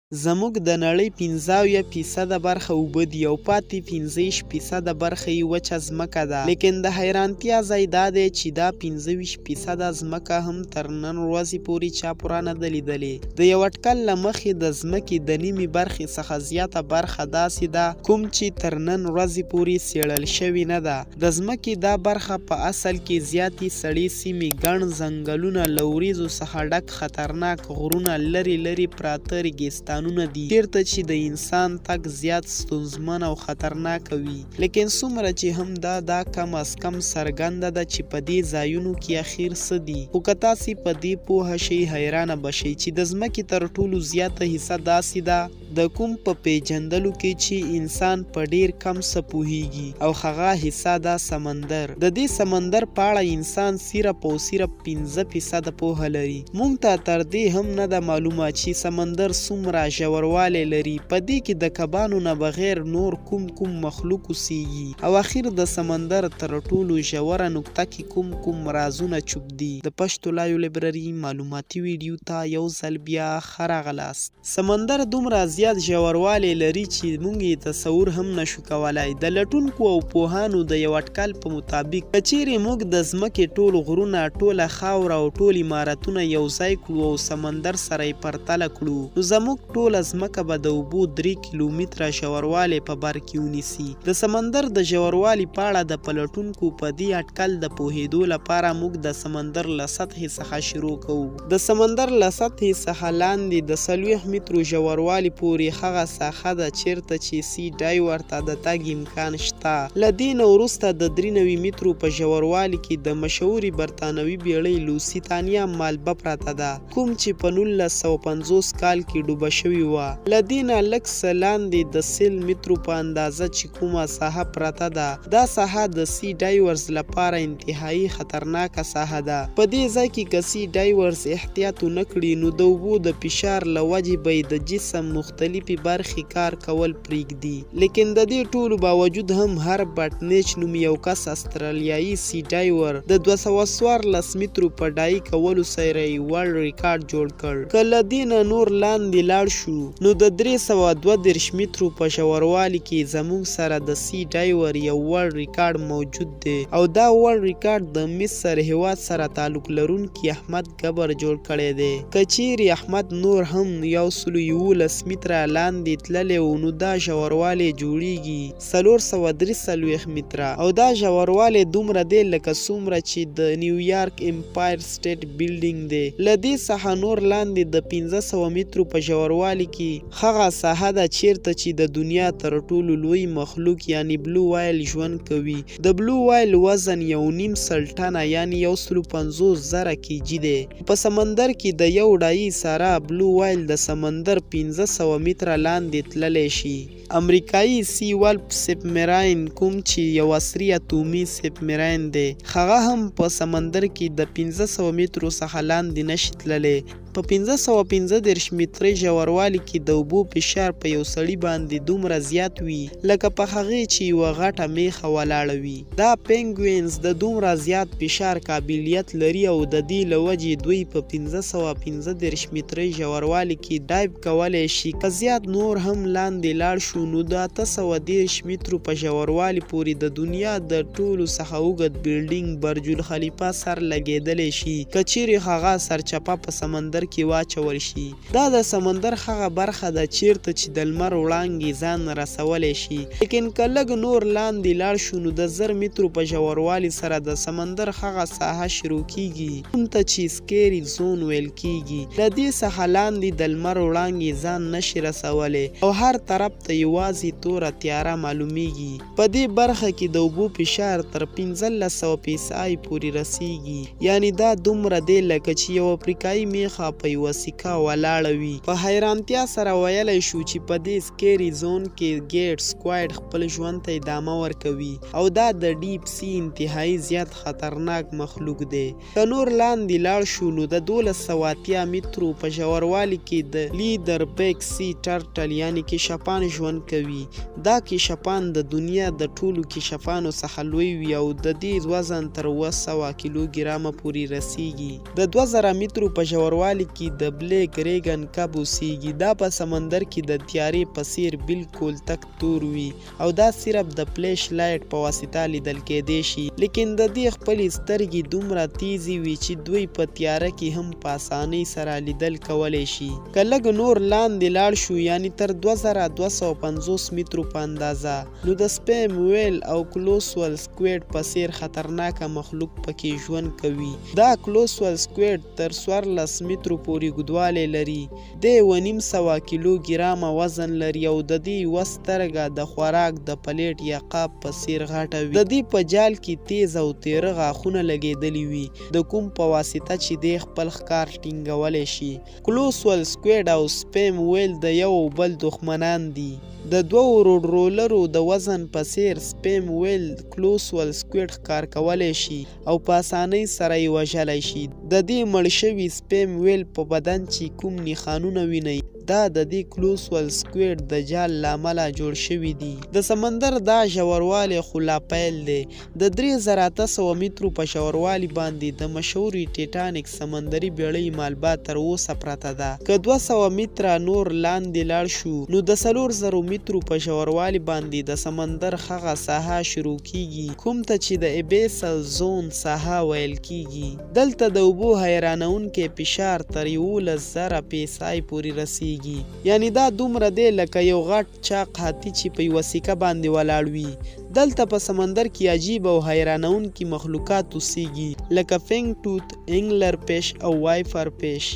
زموږ د نړۍ 75% برخه اوبه دي او پاتې 25% برخه یې وچه ځمکه ده. لیکن د حیرانتیا ځای دا دی چې دا 25% ځمکه هم تر نن ورځې پورې چا پوره نه ده لیدلې. د یو اټکل له مخې د ځمکې د نیمې برخې څخه زیاته برخه داسې ده کوم چې تر نن ورځې پورې څېړل شوې نه ده. د ځمکې دا برخه په اصل کې زیاتې سړې سیمې، ګڼ ځنګلونه، له وریځو څخه ډک خطرناک غرونه، لرې لرې پراته ریګستانونه دي چیرته چې د انسان تګ زیات ستونزمن او خطرناک وي. لیکن څومره چې هم دا کم از کم څرګنده ده چې په دې ځایونو کې اخیر څه دي. خو که تاسې په دې پوهه شئ حیرانه به شئ چې د ځمکې تر ټولو زیاته حصه داسې ده د کوم په پیژندلو کې چې انسان په ډیر کم څه پوهیږي، او هغه حصه ده سمندر. د دې سمندر په اړه انسان صرف او صرف 5% پوهه لري. مونږ ته تر دې هم نه ده معلومه چې سمندر څومره ژوروالی لري، په دې کې د کبانو نه بغیر نور کوم کوم مخلوق اوسیږي، او اخیر د سمندر تر ټولو ژوره نقطه کې کوم کوم رازونه چوپ دي. د پښتو لایو لایبرري معلوماتي ویډیو ته یو ځل بیا ښه راغلاست. سمندر دومره زیات ژوروالی لري چې موږ یې تصور هم نشو کولای. د لټونکو او پوهانو د یو اټکل په مطابق که چیرې موږ د ځمکې ټول غرونه، ټوله خاوره او ټول عمارتونه یو ځای کړو او سمندر سره یې پرتله کړو، نو زموږ ټوله ځمکه به د اوبو 3 کیلومتره ژوروالی په بر کې ونیسي. د سمندر د ژوروالي په اړه د پلټونکو په دې اټکل د پوهېدو لپاره موږ د سمندر له سطحې څخه شروع کوو. د سمندر له سطحې څخه لاندې د 40 مترو ژوروالي پورې هغه ساحه ده چیرته چې sea diver ته د تګ امکان شته. له دې نه وروسته د 93 مترو په ژوروالي کې د مشهورې برتانوي بیړۍ لوسیتانیا مالبه پرته ده، کوم چې په 1950 کال کې ډوبه شوې وه. له دې نه لږ څه لاندې د 100 مترو په اندازه چې کومه ساحه پرته ده، دا ساحه د sea divers لپاره انتهایی خطرناکه ساحه ده. په دې ځای کې که sea divers احتیاط ونه کړي نو د اوبو د فشار له وجې به یې د جسم مختلفې برخې کار کول پرېږدي. لیکن د دې ټولو باوجود هم هربرت نیچ نوم یو کس استرالیایي sea diver د 214 مترو په ډای کولو سره یې world record جوړ کړ. که له دې نه نور لاندې لاړ شو نو د 332 مترو په ژوروالي کې زموږ سره د sea diver یو world record موجود دی، او دا world record د مصر هیواد سره تعلق لرونکي احمد ګبر جوړ کړی دی. که چیرې احمد نور هم 111 متره لاندې تللی و نو دا ژوروالی جوړیږي 443 متره، او دا ژوروالی دومره دی لکه څومره چې د نیویارک Empire State Building دی. له دې څخه نور لاندې د 500 مترو په ژوروالي کې هغه ساحه ده چیرته چې د دنیا تر ټولو لوی مخلوق یعنی blue whale ژوند کوي. د blue whale وزن 1.5 ټنه یعنی 150,000 kg دی. په سمندر کې د یو ډای سره blue whale د سمندر 500 متره لاندې تللی شي. امریکایي Sea Wolf submarine کوم چې یو عصري اتومي submarine دی، هغه هم په سمندر کې د 500 مترو څخه لاندې نشي تللی. په 535 متري ژوروالي کې د اوبو فشار په یو سړي باندې دومره زیات وي لکه په هغې چې یوه غټه میخه ولاړه وي. دا penguins د دومره زیات فشار قابلیت لري او د دې له وجې دوی په 535 متري ژوروالي کې dive کولی شي. که زیات نور هم لاندې لاړ شو نو د 830 مترو په ژوروالي پورې د دنیا د ټولو څخه اوږد building برج الخلیفه سر لګېدلی شي که چیرې هغه سرچپه په سمندر کې واچول شي. دا د سمندر هغه برخه ده چیرته چې د لمر وړانګې ځان رسولی شي. لیکن که لږ نور لاندې لاړ شو نو د 1000 مترو په ژوروالي سره د سمندر هغه ساحه شروع کیږي کوم ته چې scary zone ویل کیږي. له دې څخه لاندې د لمر وړانګې ځان نشي رسولی او هر طرف ته یوازې توره تیاره معلومیږي. په دې برخه کې د اوبو فشار تر 1500 PSI پورې رسیږي، یعنی دا دومره دی لکه چې یو افریقایي میخه په یوه سکه ولاړه وي. په حیرانتیا سره ویلی شو چې په دې scary zone کې giant squid خپل ژوند ته ادامه ورکوي، او دا د deep sea انتهایی زیات خطرناک مخلوق دی. که نور لاندې لاړ شو نو د 1280 مترو په ژوروالي کې د leatherback sea turtle یعنی کشپان ژوند کوي. دا کشپان د دنیا د ټولو کشپانو څخه لوی وي او د دې وزن تر 700 کیلوګرامه پورې رسیږي. د 2000 مترو په ژوروالي ژوروالي کې د بلیک ریګن کب اوسیږي. دا په سمندر کې د تیارې په څیر بالکل تک تور وي او دا صرف د فلیش لایټ په واسطه لیدل کیدی شي، لیکن د دې خپلې سترګې دومره تیزې وي چې دوی په تیاره کې هم په اسانۍ سره لیدل کولی شي. که لږ نور لاندې لاړ شو، یعنی تر 2250 مترو په اندازه، نو د سپیم ویل او کلوسول سکویډ په څیر خطرناکه مخلوق پکې ژوند کوي. دا کلوسول سکویډ تر 14 مترو پورې اوږدوالی لري. دی 7.5 کیلو ګرامه وزن لري او د دې یوه سترګه د خوراک د پلیټ یا قاب په څیر غټه وي. د دې په جال کې تیز او تیره غاښونه لګېدلي وي، د کوم په واسطه چې دی خپل ښکار ټینګولی شي. کلوسول سکویډ او سپیم ویل د یو او بل دښمنان دي. د دوو روډ رولرو د وزن په څیر سپیم ویل کلوسول سکویډ ښکار کولی شي او په اسانۍ سره یې وژلی شي. د دې مړ شوي سپیم ویل په بدن چې کوم نښانونه وینئ، دا د دې کلوسول سکویډ د جال له امله جوړ شوي دي. د سمندر دا ژوروالی خو لا پیل دی. د 3800 مترو په ژوروالي باندې د مشهورې ټیټانیک سمندري بیړۍ مالبه تر اوسه پرته ده. که 200 متره نور لاندې لاړ شو، نو د 4000 مترو په ژوروالي باندې د سمندر هغه ساحه شروع کیږي کوم ته چې د ابیسل زون ساحه ویل کیږي. دلته د اوبو حیرانوونکی فشار تر 11,000 PSI پورې رسیږي. یعنی دا دومره دی لکه یو غټ چاق هاتي چې په یوه سیکه باندې ولاړ وي. دلته په سمندر کې عجیب او حیرانوونکي مخلوقات اوسیږي لکه فینګ ټوت، انګلر فش او وایفر فش.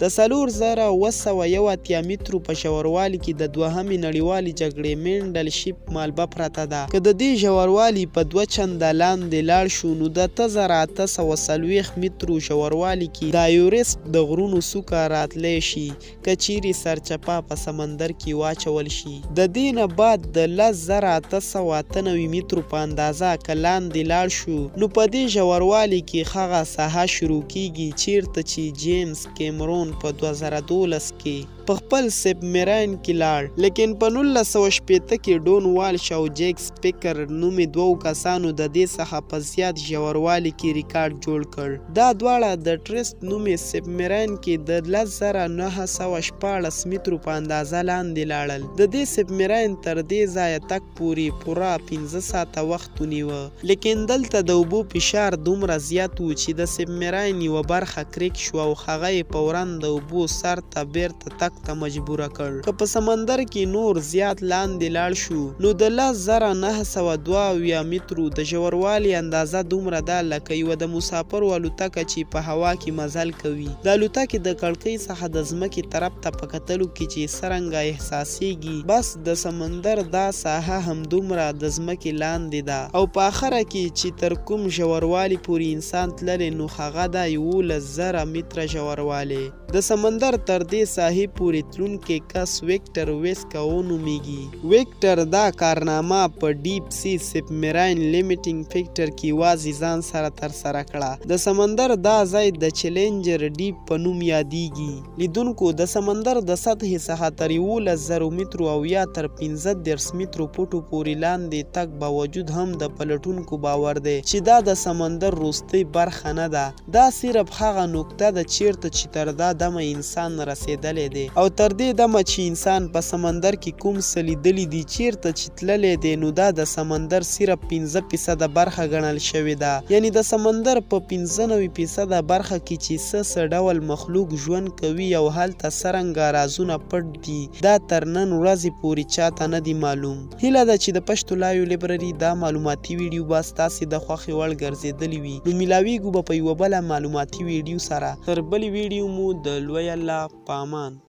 د 4781 مترو په ژوروالي کې د دوهمې نړیوالې جګړې مینډل شیپ مالبه پرته ده. که د دې ژوروالي په 2 چنده لاندې لاړ شو، نو د 8840 مترو ژوروالي کې د ایورسټ د غرونو څوکه راتلی شي که چیرې سرچپه په سمندر کې واچول شي. د دې نه بعد د 10898 مترو په اندازه که لاندې لاړ شو، نو په دې ژوروالي کې هغه ساحه شروع کیږي چیرته چې جیمز کیمرون په 2012 کې په خپل سبمراین کې لاړ. لیکن په 1960 کې ډون والش او جیک سپیکر نومې دوو کسانو د دې څخه په زیات ژوروالي کې ریکارډ جوړ کړ. دا دواړه د ټرسټ نومې سبمراین کې د 10916 مترو په اندازه لاندې لاړل. د دې سبمراین تر دې ځایه تګ پورې پوره 5 ساعته وخت ونیوه، لیکن دلته د اوبو فشار دومره زیات و چې د سبمراین یوه برخه کریک شوه او هغه یې فوراً د اوبو سر ته بیرته تګ ته مجبوره کړ. که په سمندر کې نور زیات لاندې لاړ شو، نو د 10972 مترو د ژوروالي اندازه دومره ده لکه یوه د مسافرو الوتکه چې په هوا کې مزل کوي. د الوتکې د کړکۍ څخه د ځمکې طرف ته په کتلو کې چې څرنګه احساسیږي، بس د سمندر دا ساحه هم دومره د ځمکې لاندې ده. او په اخره کې چې تر کوم ژوروالي پورې انسان تللی، نو هغه ده 11,000 متره ژوروالی. د سمندر تر دې ساحې پورې تلونکی کس ویکټر ویسکا ونومیږي. ویکټر دا کارنامه په ډیپ سی سبمراین لیمیټینګ فیکټر کې یوازې ځان سره ترسره کړه. د سمندر دا ځای د چیلنجر ډیپ په نوم یادیږي. لیدونکو د سمندر د سطحې څخه تر 11,000 مترو او یا تر 35 مترو پټو پورې لاندې تګ باوجود هم د پلټونکو باور دی چې دا د سمندر وروستۍ برخه نه ده. دا صرف هغه نقطه ده چیرته چې تر دا دمه انسان رسیدلی دی، او تر دې دمه چې انسان په سمندر کې کوم څه لیدلي دي چیرته چې تللی دی، نو دا د سمندر صرف 5% برخه ګڼل شوې ده. یعنی د سمندر په 95% برخه کې چې څه څه ډول مخلوق ژوند کوي او هلته څرنګه رازونه پټ دي، دا تر نن ورځې پورې چاته نه دي معلوم. هیله ده چې د پښتو لایو لایبرري دا معلوماتي ویډیو به ستاسې د خوښې وړ ګرځېدلې وي. نو میلاویږو به په یوه بله معلوماتي ویډیو سره. تر بلې ویډیو مو د لوی الله په امان.